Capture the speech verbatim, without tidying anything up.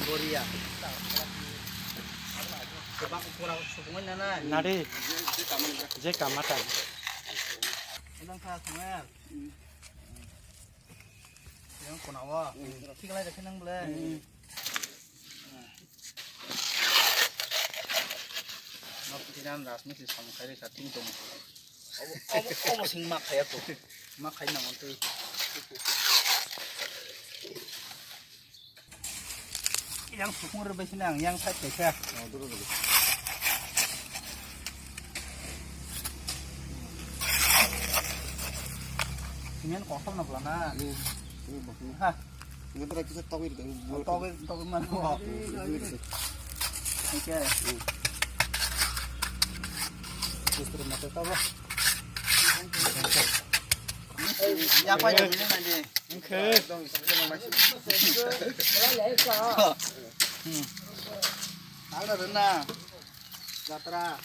Boria. Nari, je kamata. Yang kona wa. Thik lai da khe nang bole. Nok tinan rasmi si sam khai sa ting tong. Obo, obo, obo sing ma khaya ko. Ma khai na ngon tui. Yang sukung re bai sini ang yang side kaisa. Simen kosong na pula na. Ha. Ini berarti saya tahu itu. Tahu itu, tahu mana? Oke. Terus terus mata tahu. Ya apa ya ini nanti? Oke. Hmm. Ada rena. Jatra.